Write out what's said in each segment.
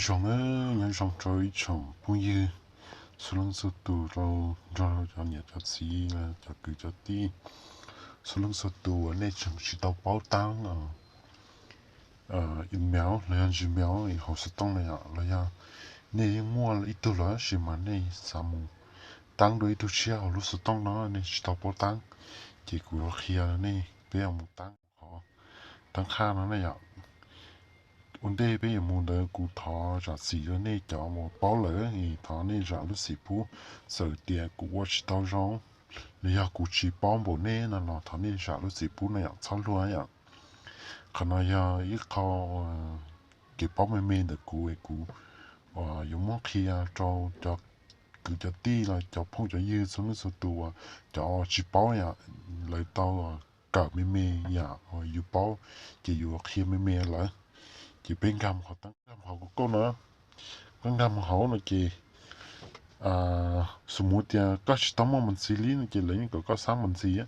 Zoo, nyob zoo rau ib tsoom phooj ywg txhua leej txhua tus, rau nrog cov niam cov txiv, cov kwv cov tij, txhua leej txhua tus uas nej tseem tsis tau paub taab email los yog Gmail hauv xov tooj na yom, los yog nej yeej muaj ib tug lawm tab sis mas nej xav mus taab dua ib tug tshiab hauv lub xov tooj no, nej tsis tau paub taab, ces kuv yuav qhia nej peb yuav mus taab qhov taab qhaj no na yom. Ua ntej peb yuav mus ntawd kuv thov zam txim rau nej cov uas paub lawm, thov nej zam lub txim pub. Txawm tias kuv ua tsis tau zoo los yog kuv tsis paub npaum nej no los thov nej zam lub txim pub na yom, txhob luag yom. Qhov no yog ib qho kev paub me me ntawm kuv es kuv yuav muab qhia rau cov kwv cov tij los cov phooj cov ywg txhua leej txhua tus uas cov tsis paub yom, lawv tau kawm me me yom, yus paub ces yus qhia me me lawv. Ces peb nkag mus qhov, nkag mus qhov kauj kauj no, koj nkag mus hauv no ces xu mus tias koj tsis tau muaj npas ntxis li no ces lawv yeej kom koj xab npas ntxis,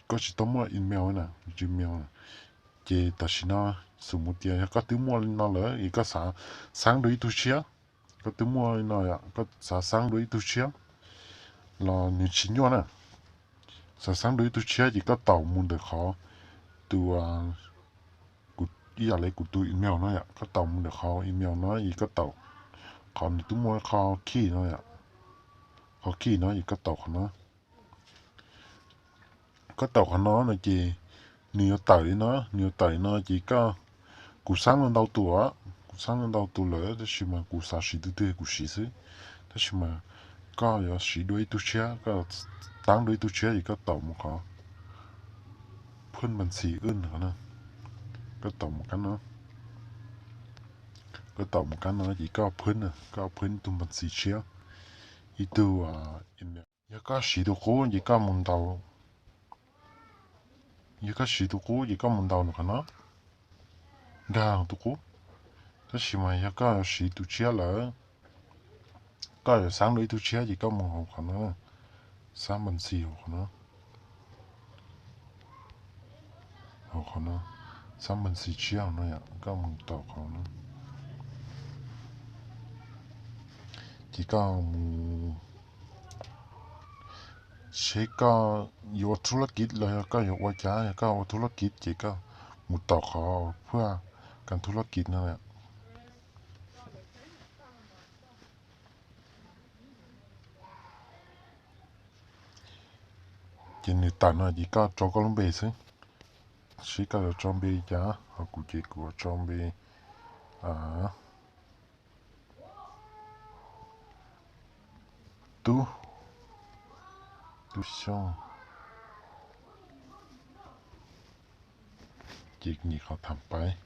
koj tsis tau muaj email na, Gmail na. Ces tam sim no xu mus tias yog koj twb muaj li no lawm es koj xav xab dua ib tug tshiab, koj twb muaj li no, koj xav xab dua ib tug tshiab los nws tsis nyuaj na. Xav xab dua ib tug tshiab ces koj taum mus ntawm qhov tus, ib yam li kuv tus email no yom, koj taum mus ntawm qhov email no es koj taum qhov nws twb muaj qhov khij no, qhov khij no es koj taum qhov no. Koj taum qhov no no ces nws yuav tawm li no, nws yuav tawm li no ces koj, kuv xab ntau ntau tus, kuv xab ntau ntau tus lawm tab sis mas kuv xav siv tus twg kuv siv xwb. Tab sis mas koj yuav siv dua ib tug tshiab, koj tab dua ib tug tshiab ces koj taum mus qhov phwj npas ntxis wb no, koj taum mus kab no, koj taum mus kab no ces koj phwj, koj phwj ib tug npas ntxis tshiab, ib tug email. Yog koj siv tus qub ces koj mus ntaus, yog koj siv tus qub ces koj mus ntaus nws qhov no, nkag tus qub. Tab sis mas yog koj siv tus tshiab lawm, koj yuav xab dua ib tug tshiab ces koj mus hauv qhov no, xab npas ntxis hauv qhov no, hauv qhov no, xab npas ntxis tshiab hauv no yom, koj mus taum qhov no. Ces koj mus seb koj yuav ua thub lab kiv los yog koj yuav ua cas, yog koj ua thub lab kiv ces koj mus taum qhov phuaj kas thub lab kiv no. Ces nws tawm no ces koj tso koj lub npe xwb, seb koj yuav tso npe cas, ho kuv ces kuv yuav tso npe Tub, Tub Xyooj. Ces nyem qhov tham pais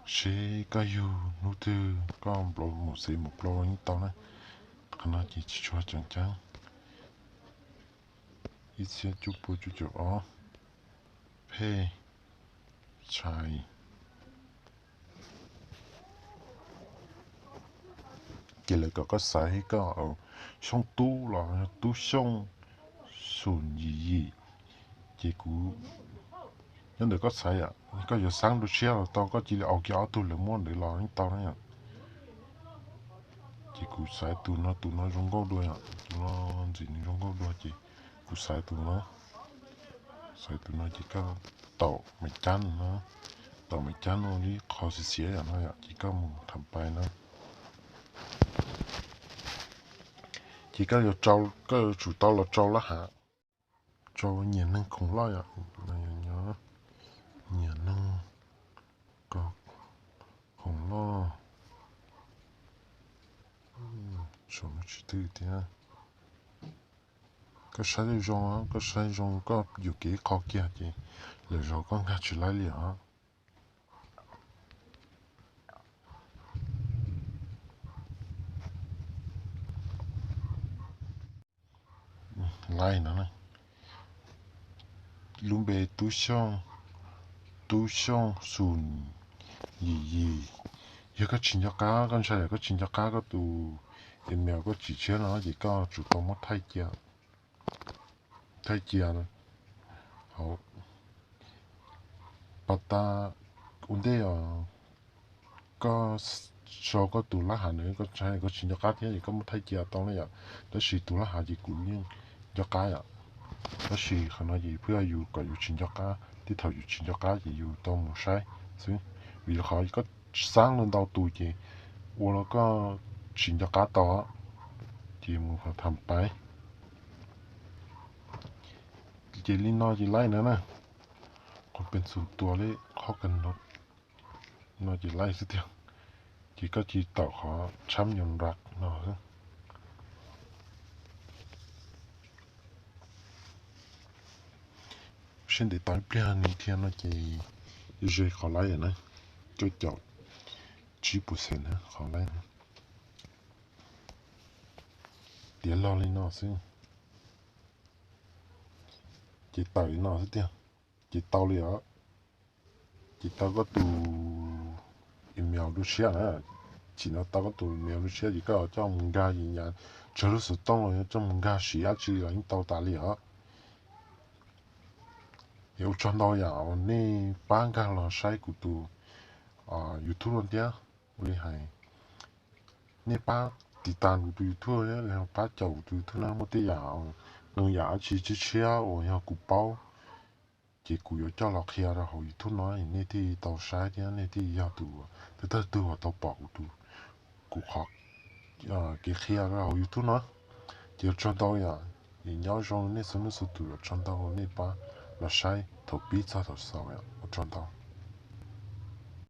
seb koj yug hnub twg koj nplo mus xev mus plo yeej tau na. Qhov no ces tsis tshua tseem ceeb. Ib txhiab cuaj pua cuaj caum ob, phej, tshais. Ces lawv kom koj xaiv koj Xyooj Tub los Tub Xyooj xum yim yim. Ces kuv, nyob ntawm koj xaiv, koj yuav xab dua tshiab los tau, koj cia li au kiag ob tug lawv muab ntawd los yeej tau na yom. Ces kuv xaiv tus no, tus no zoo nkauj dua yom, tus no ntxim nws zoo nkauj dua ces kuv xaiv tus no. Xaiv tus no ces koj taum maiv cab no, taum maiv cab no ib qho xiav xiav yom no yom, ces koj mus tham pais na. Ces koj yuav, koj yuav tsum tau los rau lab hav, rau nyias neeg khoom loj yom, nyias neeg khoom loj. Saum no tsis twg thiab. Koj saib zoo, koj saib zoo koj yuam kev ib qho kiag ces lwm zaus koj nkag tsis laib li os. Laib no, lub npe Tub Xyooj, Tub Xyooj xum yim yim. Yog koj tsis nco qab, koj ntshai yog koj tsis nco qab koj tus email koj tsim tshiab no ces koj tsum tau muab thaij cia, thaij cia, Pas tas ua ntej os, koj sau koj tus lab hav na, koj tsis nco qab thiab ces koj muab thaij cia tau na yom. Tab sis tus lab hav ces kuv yeej nco qab yom. Tab sis qhov no ces pheej yog yus kom yus tsis nco qab, tej thaum yus tsis nco qab ces yus tau mus saib xwb. Vim qhov koj xav los ntau tus ces ua los koj tsis nco qab tau, ces mus tham paiv. Ces li no ces laij no na, qhov peev xwm tua li qhov kawg no, no ces laij xwb tiag. Ces koj cia li tawm qhov tshab nyuag nram no xwb. Seb ntev tau ib pliag nws thiaj no ces ze qhov laij na, cuaj caum tsib percent na qhov laij na. Tiav log li no xwb. Ces tawm li no xwb tiag. Ces tau li os. Ces tau koj tus email lub tshiab na. Chim no tau koj tus email lub tshiab ces koj coj mus nkag ces nyaj tsawg lub xov tooj los yog coj mus nkag siv dab tsi los yeej tau tas li os. Es ua tsaug ntau yam uas nej pab nkag los saib kuv tus YouTube no thiab. Ua li hais nej pab tiv tas kuv tus YouTube thiab pab caum kuv tus YouTube no, muaj tej yam, nws yam dab tsi tshiab tshiab uas yog kuv paub ces kuv yuav coj los qhia rau hauv YouTube no, nej thiaj tau saib thiab nej thiaj yog tus thawj thawj tug uas tau pom kuv tus, kuv qhov kev qhia rau hauv YouTube no. Ces ua tsaug ntau yom, es nyob zoo nej txhua leej txhua tus, ua tsaug ntau nej pab los saib thaum pib txog thaum xaus, ua tsaug ntau.